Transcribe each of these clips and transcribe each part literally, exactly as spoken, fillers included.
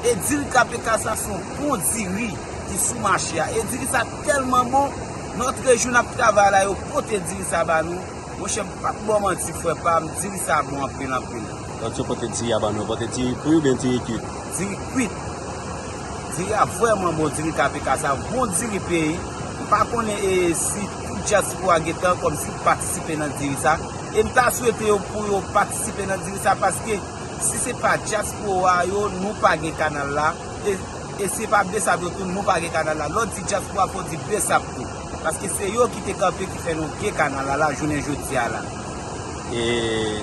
E diri K P K sa se yon bon diri ki sou mache a. E diri sa tèlman bon, lòt jou n ap travay la, yo pote diri sa ba nou. Monchè, m p ap ba w manti, frè pa m, diri sa bon anpil, anpil. Lòt yo pote diri a ba nou, yo pote diri kri oubyen diri kwit? Diri kwit. Diri a vrèman bon, diri K P K sa, bon diri peyi. M pa konnen e si tout dyaspora gentan kòmsi patisipe nan diri sa. E m ta swete yo pou yo patisipe nan diri sa, paske si se pa dyaspora yo, nou pa gen kanal la. E, e se pa Besap yo tou, nou pa gen kanal la. Lè w di dyaspora, fò w di Besap tou. Paske se yo ki te kanpe, ki fè nou gen kanal la, la, jounen jodi a la. E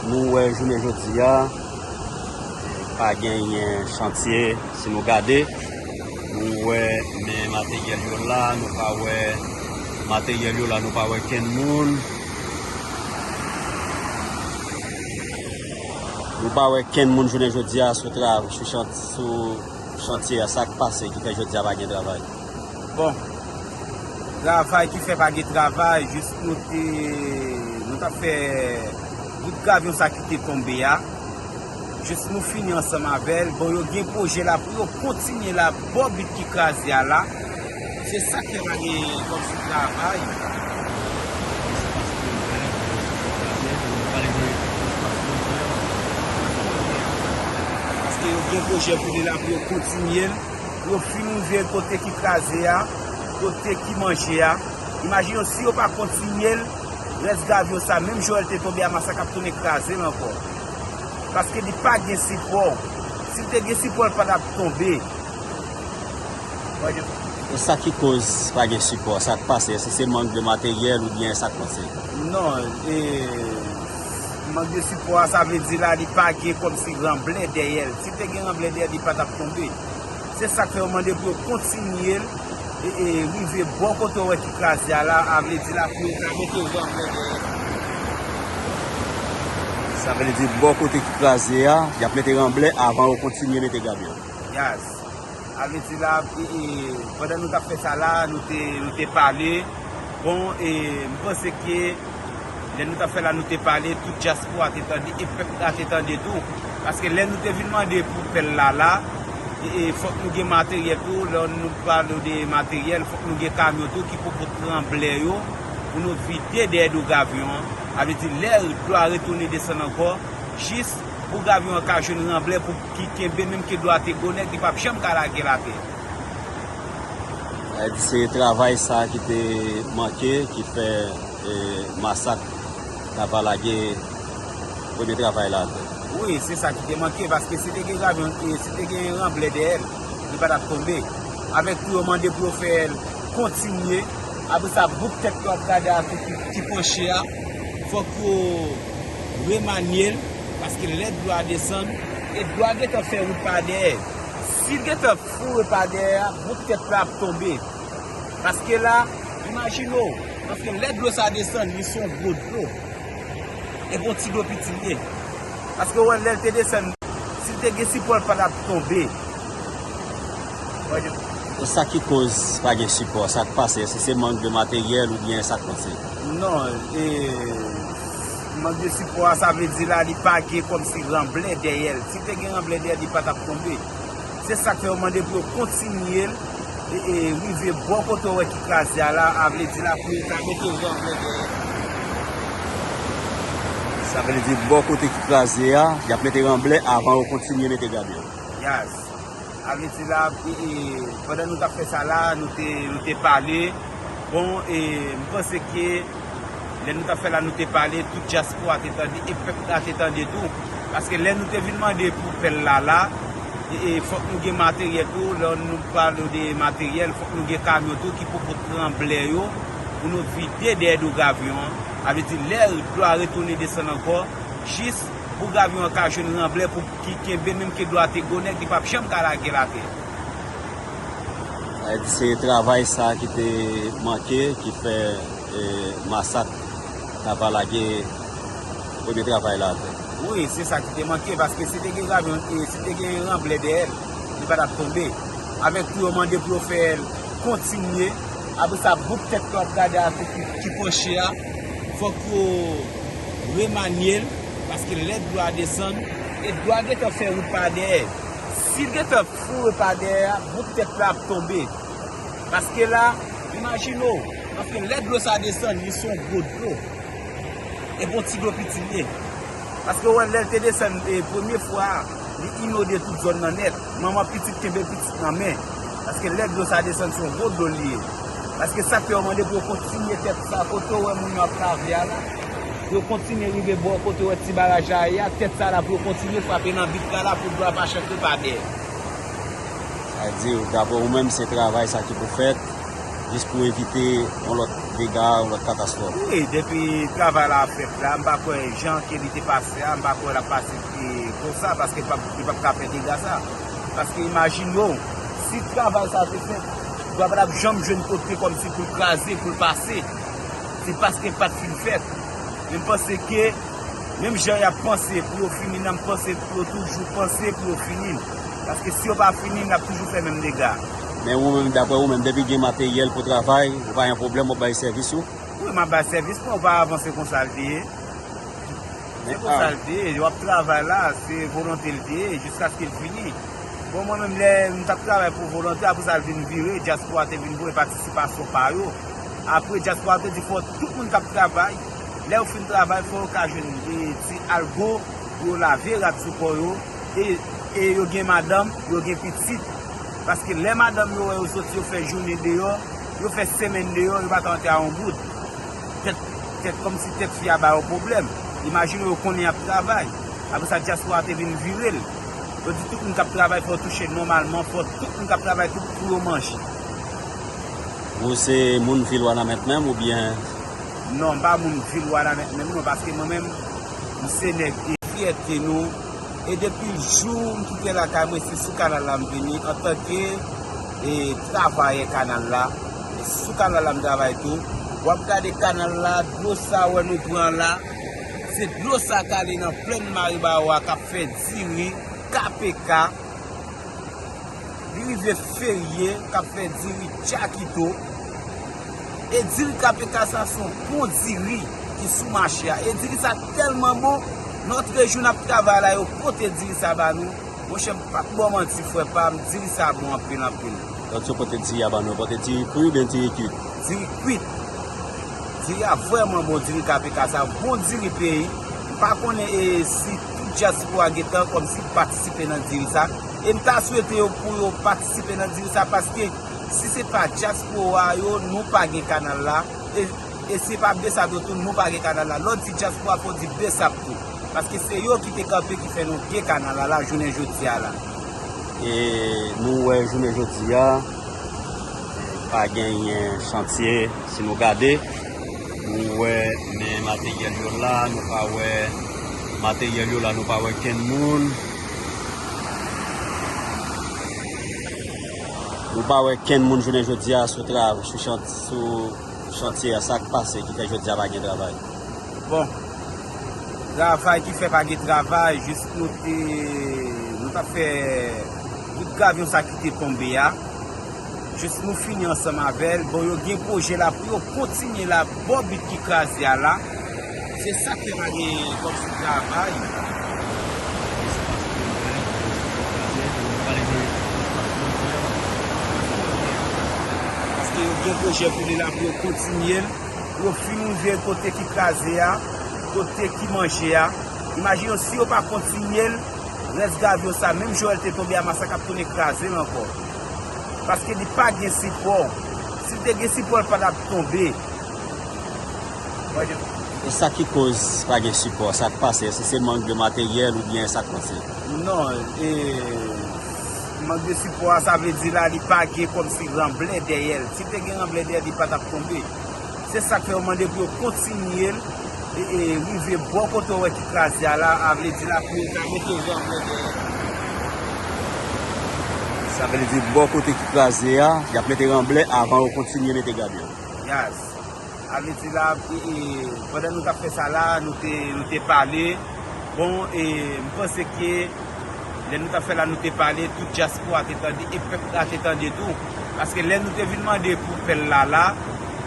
nou wè jounen jodi a, pa genyen chantye, si nou gade, nou wè men materyèl yo la, nou pa wè materyèl yo la, nou pa wè kenn moun. Nou pa wè kenn moun jounen jodi a sou tra-, sou chant-, sou chantye a. Sa k pase ki fè jodi a pa gen travay? Bon, travay ki fè pa gen travay, jis nou te, nou t ap fè bout gavyon sa ki te tonbe a. Jis nou fini ansanm avè l. Bon, yo gen pwojè la pou yo kontinye la, bò bit ki kraze a la. Se sa k fè pa gen kòmsi travay. Paske yo gen pwojè pou li la pou yo kontinye l, pou yo fin rive kote ki kraze a, kote ki manje a. Imajine w, si yo pa kontinye l, rès gavyon sa, menm jan l te tonbe a, Masak ap tounen kraze l ankò. Paske li pa gen sipò. Si l te gen sipò, l pa t ap tonbe. E sa ki koz pa gen sipò? Sa k pase? Èske se mank de materyèl oubyen sa k pase? Non, e, mank de sipò a, sa vle di la, li pa gen kòmsi ranblè dèyè l. Si te gen ranblè dèyè l, li pa t ap tonbe. Se sa k fè yo mande pou yo kontinye l, e, e, rive bò kote w wè ki kraze a la, a vle di la, pou yo ka mete ranblè dèyè l. Sa vle di bò kote ki kraze a, y ap mete ranblè avan yo kontinye mete gavyon. Yes. A vle di la, e, e, pandan nou t ap fè sa la, nou te, nou te pale. Bon, e, m panse ke lè nou t ap fè la, nou te pale, tout dyaspora te tande, e pèp la te tande tou. Paske lè nou te vin mande pou pèl la la, e, e, fòk nou gen materyèl tou. Lè nou pale de materyèl, fòk nou gen kamyon tou ki pou pot ranblè yo, pou nou vide dèyè do gavyon an. A vle di, lè dlo a retounen desann ankò, jis pou gavyon an ka jwenn ranblè pou ki kenbe, menm ke dlo a te gwo nèt, li p ap janm ka lage l atè. Sa vle di se travay sa ki te manke, ki fè, e, Masak ta pa lage premye travay la atè. Wi, se sa ki te manke, paske si te gen gavyon, e, si te gen ranblè dèyè l, li pa t ap tonbe. Avèk tou yo mande pou yo fè l kontinye, apre sa, bout tèt yo ap gade a tou ki, ki panche a, fòk yo remanye l, paske lè dlo a desann, e dlo a gentan fè wout pa dèyè. Si l gentan foure pa dèyè a, bout tèt la ap tonbe. Paske la, imajine w, paske lè dlo sa desann, li se yon gwo dlo. E bon ti dlo piti l ye. Paske w wè, lè l te desann, si l te gen sipò, l pa t ap tonbe. E sa ki koz pa gen sipò? Sa k pase? Èske se mank de materyèl oubyen sa k pase? Non, e, mank de sipò a, sa vle di la, li pa gen kòmsi ranblè dèyè l. Si te gen ranblè dèyè l, li pa t ap tonbe. Se sa k fè yo mande pou yo kontinye l, e, e, rive bò kote w wè ki kraze a la, a vle di la, pou yo ka mete ranblè dèyè. Sa vle di bò kote ki kraze a, y ap mete ranblè avan yo kontinye mete gavyon. Yes. A vle di la, e, e, pandan nou t ap fè sa la, nou te, nou te pale. Bon, e, m panse ke lè nou t ap fè la, nou te pale, tout dyaspora te tande, e pèp la te tande tou. Paske lè nou te vin mande pou pèl la la, e, e, fòk nou gen materyèl tou. Lè nou pale de materyèl, fòk nou gen kamyon tou ki pou pot ranblè yo, pou nou vide dèyè do gavyon an. A vle di, lè dlo a retounen desann ankò, jis pou gavyon an ka jwenn ranblè pou ki kenbe, menm ke dlo a te gwo nèt, li p ap janm ka lage l atè. Sa vle di se travay sa ki te manke, ki fè, e, Masak ta pa lage premye travay la atè. Wi, se sa ki te manke, paske si te gen gavyon, e, si te gen ranblè dèyè l, li pa t ap tonbe. Avèk tou yo mande pou yo fè l kontinye, apre sa, bout tèt yo ap gade a tou ki, ki panche a, fòk yo remanye l, paske lè dlo a desann, e dlo a gentan fè wout pa dèyè. Si l gentan foure pa dèyè a, bout tèt la ap tonbe. Paske la, imajine w, paske lè dlo sa desann, li se yon gwo dlo. E bon ti dlo piti l ye. Paske w wè, lè l te desann, e, premye fwa a, li inonde tout zòn nan nèt. Manman pitit kenbe pitit nan men. Paske lè dlo sa desann, se yon gwo dlo li ye. Paske sa k fè yo mande pou yo kontinye tèt sa, kote w wè moun yo ap lave a la. Pou yo kontinye rive bò kote w wè ti baraj la ye a, tèt sa la pou yo kontinye frape nan vit la la pou dlo a pa chante pa dèyè. Sa di, daprè ou menm, se travay sa ki pou fèt, jis pou evite yon lòt dega, yon lòt katastwòf. Wi, depi travay la ap fèt la, m pa kwè jan ke li te pase a, m pa kwè l ap pase, e, konsa, paske l p ap, li p ap ka fè dega sa. Paske imajine w, si travay sa te fèt, dlo a pa t ap janm jwenn kote kòmsi pou l kraze, pou l pase. Se paske l pa t fin fèt. Men m panse ke, menm jan y ap panse pou yo fini l, m panse pou yo toujou panse pou yo fini l. Paske si yo pa fini l, l ap toujou fè menm dega. Men ou menm, daprè ou menm, depi gen materyèl pou travay, ou pa gen pwoblèm, w ap bay sèvis ou? Wi, m ap bay sèvis mwen, ou pa avanse konsa l te ye. Se konsa l te ye, w ap travay la, se volonte l te ye, jiskaske l fini. Bon, mwen menm, lè m t ap travay pou volonte, apre sa l vin vire, dyaspora te vin voye patisipasyon pa yo. Apre, dyaspora te di fò tout moun k ap travay, lè yo fin travay, fò yo ka jwenn de ti algo pou yo lave rad sou kò yo, e, e yo gen madanm, yo gen pitit. Paske lè madanm yo wè yo soti, yo fè jounen deyò, yo fè semèn deyò, yo pa ka antre a yon goud. Tèt, tèt kòmsi tèt fi a ba yo pwoblèm. Imajine yo konnen y ap travay. Apre sa, dyaspora te vin vire l. Yo di tout moun k ap travay fò yo touche nòmalman, fò tout moun k ap travay tou pou yo manje. Ou se moun vil Wanament menm oubyen? Non, m pa moun vil Wanament menm non, paske mwen menm, m se nèg e fyète nou. E depi jou m kite lakay mwen, se sou kanal la m vini antanke, e, travayè kanal la. E sou kanal la m travay tou. W ap gade kanal la, dlo sa w wè nou pran la, se dlo sa k ale nan plèn Maribawa k ap fè diri, K P K. Li rive Ferye, k ap fè diri Jakito. E diri K P K sa se yon bon diri ki sou mache a. E diri sa tèlman bon, lòt jou n ap travay la, yo pote diri sa ba nou. Monchè, m p ap ba w manti, frè pa m, diri sa bon anpil, anpil. Lòt yo pote diri a ba nou, yo pote diri kri oubyen diri kwit? Diri kwit. Diri a vrèman bon, diri K P K sa, bon diri peyi. M pa konnen, e, si tout dyaspora gentan kòmsi patisipe nan diri sa. E m ta swete yo pou yo patisipe nan diri sa, paske si se pa dyaspora yo, nou pa gen kanal la. E, e si se pa BSAP yo tou, nou pa gen kanal la. Lè w di dyaspora, fò w di BSAP tou. Paske se yo ki te kanpe, ki fè nou gen kanal la, la jounen jodi a la. E nou wè jounen jodi a, pa genyen chantye, si nou gade, nou wè men materyèl yo la, nou pa wè materyèl yo la, nou pa wè kenn moun. Nou pa wè kenn moun jounen jodi a sou trav-, sou chan-, sou chantye a, sa k pase ki fè jodi a pa gen travay? Bon, travay ki fè pa gen travay, jis nou te, nou t ap fè bout gavyon sa ki te tonbe a. Jis nou fini ansanm avè l. Bon, yo gen pwojè la pou yo kontinye la bò bit ki kraze a la. Se sa k fè pa gen kòmsi travay. Paske yo gen pwojè pou li la pou yo kontinye l. Pou yo fin rive kote ki kraze a, kote ki manje a. Imajine w, si yo pa kontinye l, rès gavyon sa, menm jan l te tonbe a, masak ap tounen kraze l ankò. Paske li pa gen sipò. Si l te gen sipò, l pa t ap tonbe. E sa ki koz pa gen sipò? Sa k pase? Èske se mank de materyèl oubyen sa k pase? Non, e, mank de sipò a, sa vle di la, li pa gen kòmsi ranblè dèyè l. Si l te gen ranblè dèyè l, li pa t ap tonbe. Se sa k fè yo mande pou yo kontinye l, e, e, rive bò kote w wè ki kraze a la, a vle di la, pou yo ta mete ranblè dèyè l. Sa vle di bò kote ki kraze a, y ap mete ranblè avan yo kontinye mete gavyon. Yes. A vle di la, e, e, pandan nou t ap fè sa la, nou te, nou te pale. Bon, e, m panse ke lè nou t ap fè la, nou te pale, tout dyaspora te tande, e pèp la te tande tou. Paske lè nou te vin mande pou pèl la la,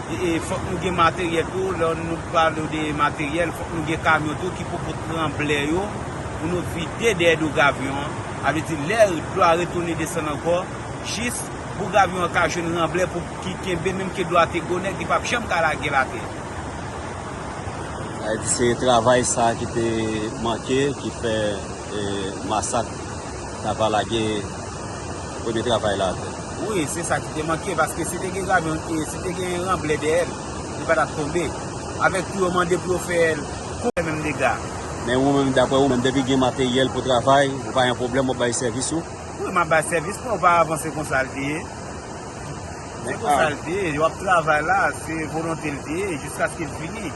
e, e, fòk nou gen materyèl tou. Lè nou pale de materyèl, fòk nou gen kamyon tou ki pou pote ranblè yo, pou nou vide dèyè do gavyon an. Sa vle di, lè dlo a retounen desann ankò, jis boug avyon an ka jwenn ranblè pou ki kenbe, menm ke dlo a te gwo nèg, li p ap janm ka lage l atè. Sa vle di, se travay sa ki te manke, ki fè, e, masak ta pa lage premye travay la atè. Wi, se sa ki te manke, paske si te gen avyon, e, si te gen ranblè dèyè l, li pa t ap tonbe. Avèk tou yo mande pou yo fè l, pou fè menm dega. Men ou menm, daprè ou menm, depi gen materyèl pou travay, ou pa gen pwoblèm, ou bay sèvis ou? Wi, m ap bay sèvis mwen, oparavan se konsa l te ye. Se konsa l te ye, w ap travay la, se volonte l te ye, jiskaske l fini.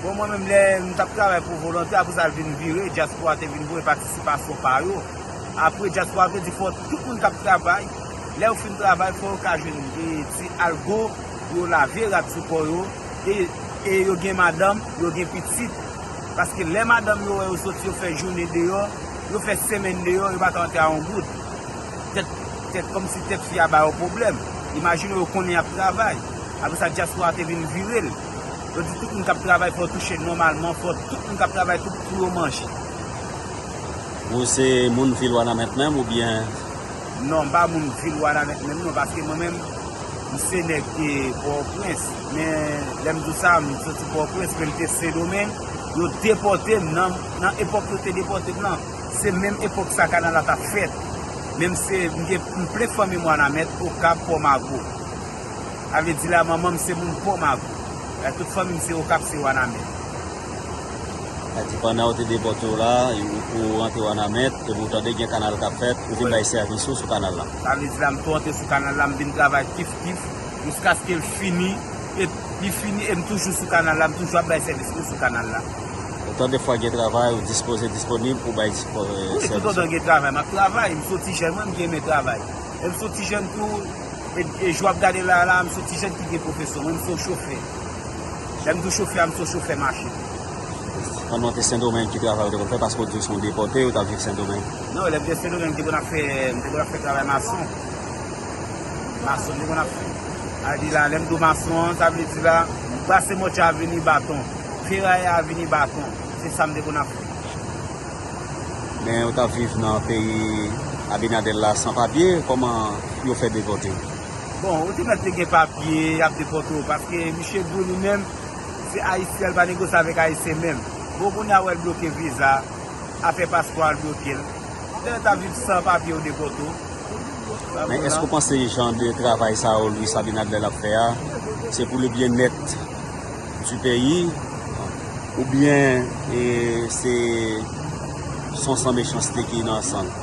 Bon, mwen menm, lè m t ap travay pou volonte, apre sa l vin vire, dyaspora te vin voye patisipasyon pa yo. Apre, dyaspora te di fò tout moun k ap travay, lè yo fin travay, fò yo ka jwenn, e, ti algo pou yo lave rad sou kò yo, e, e yo gen madanm, yo gen pitit. Paske lè madanm yo wè yo soti, yo fè jounen deyò, yo fè semèn deyò, yo pa ka antre a yon goud. Tèt, tèt, kòmsi tèt fi a ba yo pwoblèm. Imajine w, yo konnen y ap travay. Apre sa, dyaspora te vin vire l. Yo di tout moun k ap travay fò touche nòmalman, fò tout moun k ap travay tout pou yo manje. Ou se moun vil Wanament menm oubyen? Non, m pa moun vil Wanament menm non, paske mwen menm, m se nèg, e, Pòtoprens. Men lè m di w sa, m soti Pòtoprens, men m te Sendomeng. Yo depòte m nan, nan epòk yo te depòte m nan. Se menm epòk sa kanal la t ap fèt. Men m se, m gen, m plen fanmi m Wanament, Okap, Pòmago. Sa vle di la, manman m se moun Pòmago. E tout fanmi m se Okap, se Wanament. Sa di pandan yo te depòte w la, ou, ou rantre Wanament, epi ou tande gen kanal k ap fèt, ou vin bay sèvis ou sou kanal la. Sa vle di la, m tou rantre sou kanal la, m vin travay kif kif, jiskaske l fini, e li fini, e m toujou sou kanal la, m toujou ap bay sèvis mwen sou kanal la. Otan de fwa gen travay, ou dispoze disponib pou bay, e, sèvis ou? Wi, toutotan gen travay, m ap travay, m se yon ti jèn, mwen, m renmen travay. E m se yon ti jèn tou, e, e jan w ap gade la, la, m se yon ti jèn ki gen pwofesyon, mwen, m se yon chofè. Lè m di w chofè a, m se yon chofè machin. Pandan w te Sendomeng, ki travay ou te konn fè? Paske w di w se yon depòte, ou t ap viv Sendomeng. Non, lè m te Sendomeng, m te konn ap fè, m te konn ap fè travay mason. Mason m te konn ap fè. A di la, lè m di w mason an, sa vle di la, m brase mòtye a vini baton, feraye a vini baton. Se sa m te konn ap fè. Men ou t ap viv nan peyi Abinader la san papye, kòman yo fè depòte w? Bon, ou te mèt te gen papye, y ap depòte w, paske misye di w li menm, se ayisyen, l pa negosye avèk ayisyen menm. Bon, kounye a wè l bloke viza, afè paspò a l bloke l. Lè w t ap viv san papye, yo depòte w. Men èske w panse jan de travay sa yo Luis Abinader ap fè a, se pou le byennèt du peyi, oubyen, e, se, se yon san mechanste ki nan san l?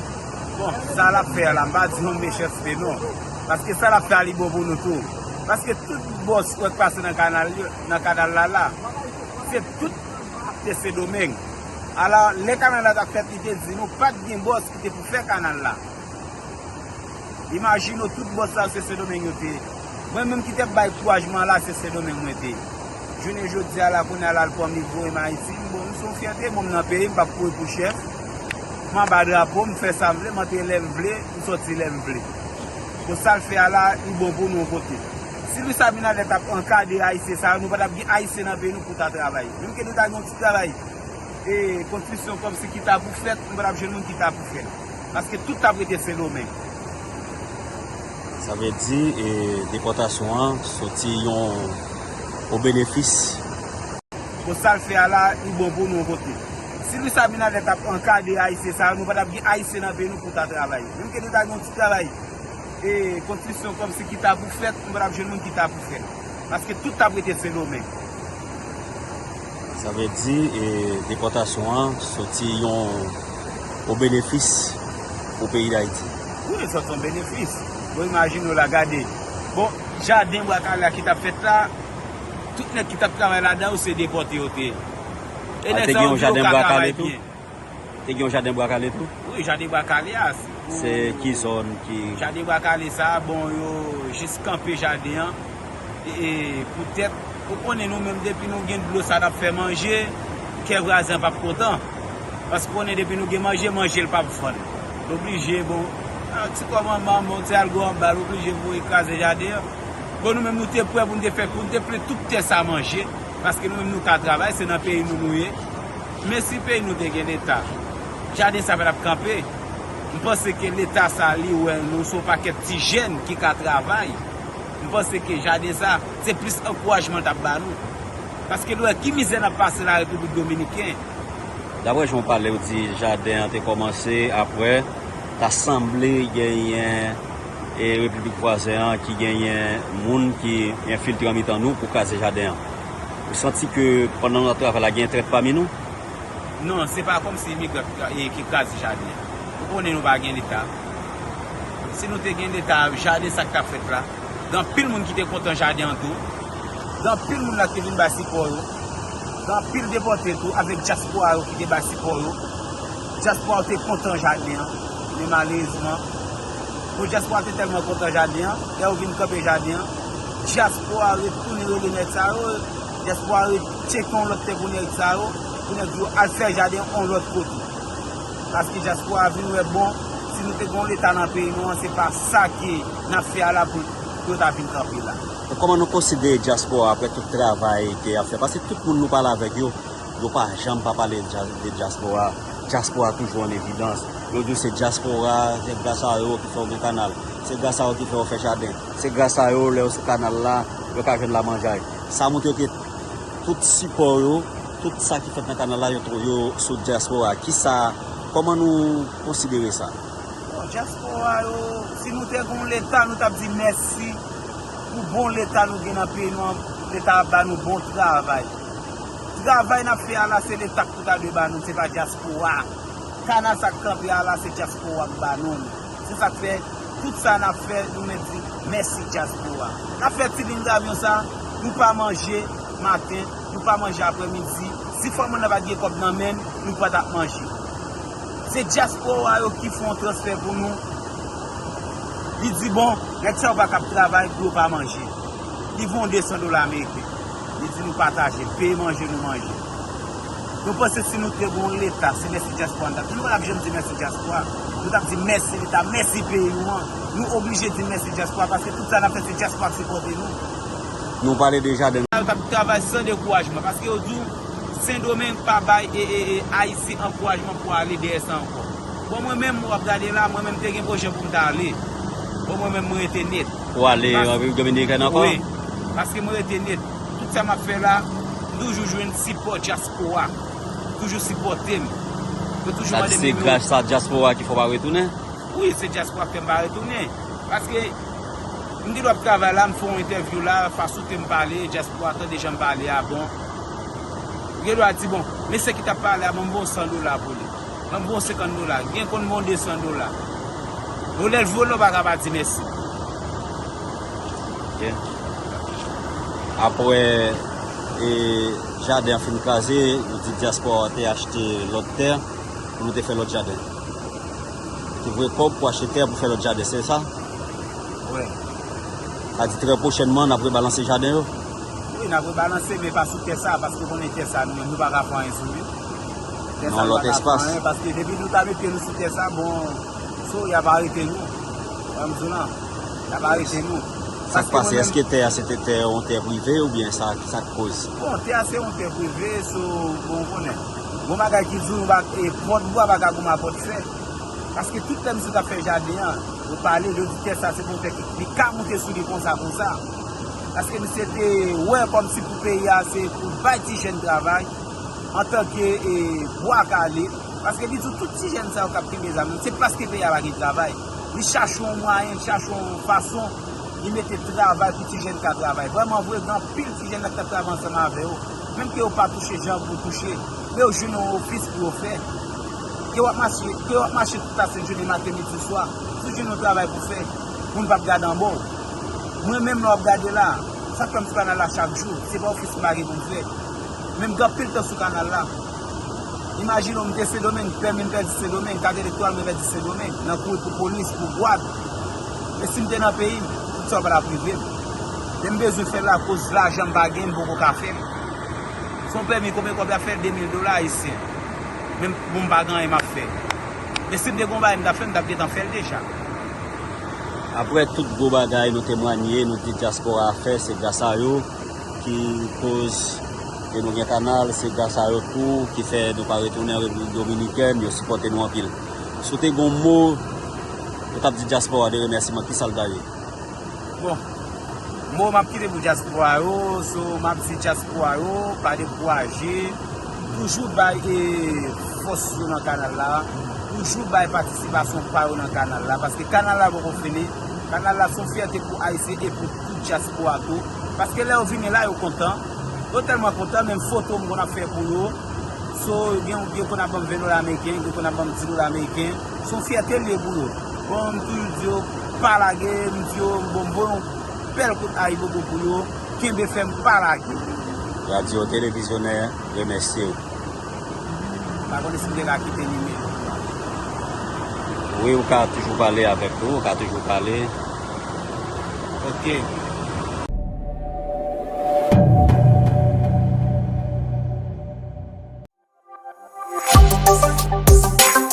Bon, sa l ap fè a la, m pa di yon mechanste non. Paske sa l ap fè a, li bon pou nou tou. Paske tout bòs ou wè k pase nan kanal yo, nan kanal la la, se tout te Sendomeng. Alò, lè kanal la t ap fèt, li te di nou, pa t gen bòs ki te pou fè kanal la. Imajine w, tout bòs sa yo se Sendomeng yo te ye. Mwen menm ki te bay kourajman la, se Sendomeng mwen te ye. Jounen jodi a la, kounye a la, l pran m, li voye m Ayiti. M, bon, m se yon fyète, bon, m nan peyi m, m p ap kouri pou chèf. M anba drapo, m fè sa m vle, m antre lè m vle, m sòti lè m vle. Bon, sa l fè a la, li bon pou nou yon kote. Si Luis Abinader t ap ankadre ayisyen sa yo, nou pa t ap gen ayisyen nan peyi nou pou ta travay. Menm ke nou ta gen yon ti travay, e, konstriksyon kòmsi ki ta pou fèt, nou pa t ap jwenn moun ki ta pou fè l. Paske tout t ap rete Sendomeng. Sa vle di, e, depòtasyon an soti yon, o benefis. Bon, sa l fè a la, li bon pou nou yon kote. Si Luis Abinader t ap ankadre ayisyen sa yo, nou pa t ap gen ayisyen nan peyi nou pou ta travay. Menm ke nou ta gen yon ti travay, e, konstriksyon kòmsi ki ta pou fèt, nou pa t ap jwenn moun ki ta pou fè l. Paske tout t ap rete Sendomeng. Sa vle di, e, depòtasyon an soti yon, o benefis pou peyi Dayiti. Wi, li soti yon benefis. Bon, imajine w la, gade. Bon, jaden Bwa Kale a ki t ap fèt la, tout nèg ki t ap travay ladan yo, se depòte yo te ye. E nèg sa yo di yo ka travay byen. Te gen yon jaden Bwa Kale tou? Wi, jaden Bwa Kale a, se pou... Se ki zòn ki... Jaden Bwa Kale sa a, bon, yo jis kanpe jaden an. E, e, poutèt, ou konnen nou menm depi nou gen dlo sa n ap fè manje, kè vwazen an p ap kontan. Paske ou konnen depi nou gen manje, manje l p ap vann. L oblije, bon, ti kò manman, bon, ti algo anba, l oblije voye kraze jaden an. Bon, nou menm nou te prè pou n te fè, pou n te plen tout tè sa manje, paske nou menm nou ka travay, se nan peyi nou nou ye. Men si peyi nou te gen Leta, jaden sa pa t ap kanpe. M panse ke Leta sa li wè nou se yon pakèt ti jèn ki ka travay. M panse ke jaden sa, se plis ankourajman l t ap ba nou. Paske nou wè ki mizè n ap pase la Repiblik Dominiken. Daprè jan w pale, w di jaden an te kòmanse, aprè, ta sanble genyen e Repiblik vwazen an ki genyen moun ki enfiltre an mitan nou pou kraze jaden an. Ou santi ke pandan n ap travay la, gen trèt pami nou? Non, se pa kòmsi imigran ki kraze jaden an. Ou konnen nou pa gen Leta. Si nou te gen Leta, jaden sa k t ap fèt la, gen anpil moun ki te kontan jaden an tou. Gen anpil moun la ki te vin bay sipò yo. Gen anpil depòte tou avèk dyaspora yo ki te bay sipò yo. Dyaspora yo te kontan jaden an. Men malerezman, bon, dyaspora te tèlman kontan jaden an, lè yo vin kanpe jaden an, dyaspora retounen rele nèg sa yo, dyaspora retcheke yon lòt tè pou nèg sa yo, pou nèg yo al fè jaden yon lòt kote. Paske dyaspora vin wè, bon, si nou te gen yon Leta nan peyi nou an, se pa sa ke n ap fè a la pou, pou yo ta vin kanpe la. Kòman nou konsidere dyaspora apre tout travay ke y ap fè? Paske tout moun nou pale avèk yo, yo pa janm pa pale de dyaspora. Dyaspora toujou an evidans. Yo di w se dyaspora, se gras a yo ki fè w gen kanal. Se gras a yo ki fè w fè jaden. Se gras a yo, lè yo sou kanal la, yo ka jwenn lamanjay. Sa montre ke tout sipò yo, tout sa ki fèt nan kanal la, yo, yo sou dyaspora. Kisa, kòman nou konsidere sa? Bon, dyaspora yo, si nou te gen yon Leta, nou t ap di mèsi pou bon Leta nou gen nan peyi nou an, Leta ap ba nou bon travay. Travay n ap fè a la, se Leta k pou ta dwe ba nou, se pa dyaspora. Kanal sa k kanpe a la, se dyaspora k ba nou l. Se sa k fè, tout sa n ap fè, nou mèt di mèsi dyaspora. N ap fè ti liy gravyon sa, nou pa manje maten, nou pa manje aprèmidi. Si fanm nan pa t gen kòb nan men l, nou pa t ap manje. Se dyaspora yo ki fè yon transfè pou nou. Li di, bon, nèg sa yo pa kab travay pou yo pa manje. Li voye yon de san dola ameriken. Li di nou pataje, peye manje nou manje. Nou panse si nou te gen yon Leta, se mèsi dyaspora nou t ap di. Nou pa t ap janm di mèsi dyaspora. Nou t ap di mèsi Leta, mèsi peyi nou an. Nou oblije di mèsi dyaspora paske tout sa n ap fè se dyaspora k sipòte nou. Nou pale de jaden. Yo t ap travay san dekourajman paske yo di w Sendomeng pa bay e, e, e, Ayisyen ankourajman pou ale dèyè sa ankò. Bon, mwen menm, w ap gade la, mwen menm te gen pwojè pou m ta ale. Bon, mwen menm, mwen rete nèt. Ou ale an Repiblik Dominikèn ankò? Wi, paske mwen rete nèt. Tout sa m ap fè la, m toujou jwenn sipò dyaspora. Toujou sipòte m. Yo toujou mande m nimewo. Sa di se gras a dyaspora ki fè w pa retounen? Wi, se dyaspora k fè m pa retounen. Paske m gen dwa ap travay la, m fè yon entèvyou la, fason ke m pale, dyaspora tande jan m pale a, bon. M gen dwa di, bon, mesye ki t ap pale a, ban m bon san dola pou li. Ban m bon senkant dola. Gen konn bon de san dola. Bon, lè l vole, w pa ka pa di mèsi. Ok. Apre e, jaden an fin kraze, ou di dyaspora te achte lòt tè pou nou te fè lòt jaden. Te voye kòb pou achte tè pou fè lòt jaden, se sa? Wi. Sa di trè pwochènman, n ap rebalanse jaden yo? Wi, n ap rebalanse, men pa sou tè sa, paske w konnen tè sa, nou menm, nou pa ka fè anyen sou li. Tè sa, nou pa ka fè anyen, paske depi nou ta met pye nou sou tè sa, bon, so, y ap arete nou. Wè m di w lan, y ap arete nou. Sa k pase? Èske tè a se te tè, yon tè prive oubyen sa, sa k koz? Bon, tè a se yon tè prive, so, bon, w konnen. Gon bagay ki di w, e, pòt bwa pa ka goumen a pòt fè. Paske tout lè misye t ap fè jaden an, yo pale, yo di tè sa se pou tè ki, li ka moute sou li konsa, konsa. Paske misye te wè kòmsi pou peyi a, se pou bay ti jèn travay, antanke, e, bwa kale. Paske li di w tout ti jèn sa yo k ap kenbe zam yo, se paske peyi a pa gen travay. Li chache yon mwayen, li chache yon fason, li mete travay pou ti jèn ka travay. Vrèman vre, gen anpil ti jèn la ki t ap travay ansanm avè yo. Menm ke yo pa touche jan pou touche, men yo jwenn yon ofis pou yo fè. Ke w ap mache, ke w ap mache tout lasent jounen, maten, midi, swa, si w jwenn yon travay pou fè, moun p ap gade anba w. Mwen menm, lè w ap gade la, sa k fè m sou kanal la chak jou, se pa ofis m pa gen pou m fè. Men m gen anpil tan sou kanal la. Imajine w, m te Sendomeng, pèmi m pèdi Sendomeng, kat elektoral mwen pèdi Sendomeng, nan kouri pou polis, pou gwad. Men si m te nan peyi m, tout sa yo pa t ap rive m. Men m bezwen fè l akoz lajan m pa gen, m poko ka fè l. Se yon pèmi, konbyen kòb y ap fè? De mil dola ayisyen. Men m, bon, m pa gen anyen m ap fè. Men si m te gen yon bagay m t ap fè, m t ap gentan fè l deja. Apre tout gwo bagay nou temwanye, nou di dyaspora a fè, se gras a yo ki koz ke nou gen kanal, se gras a yo tou ki fè nou pa retounen an Repiblik Dominikèn, yo sipòte nou anpil. Si w te gen yon mo ou t ap di dyaspora de remèsiman, ki sa l ta ye? Bon, mo m ap kite pou dyaspora yo, so m ap di dyaspora yo, pa dekouraje, toujou bay e, fòs yo nan kanal la, toujou bay patisipasyon pa yo nan kanal la, paske kanal la poko fini, kanal la se yon fyète pou Ayisyen e pou tout dyaspora tou, paske lè yo vini la yo kontan, yo tèlman kontan, menm foto m konn ap fè pou yo, so gen, gen konn ap ban m ven dola ameriken, gen konn ap ban m di dola ameriken, se yon fyète l ye pou yo. Bon, m toujou di yo, pa lage, m di yo, bon, m voye yon bèl kout ayibobo pou yo, kenbe fèm, pa lage. Radyo Televizyonè remèsye w. M pa konnen si m te ka kite nimewo. Wi, ou ka toujou pale avèk nou, ou ka toujou pale. Ok.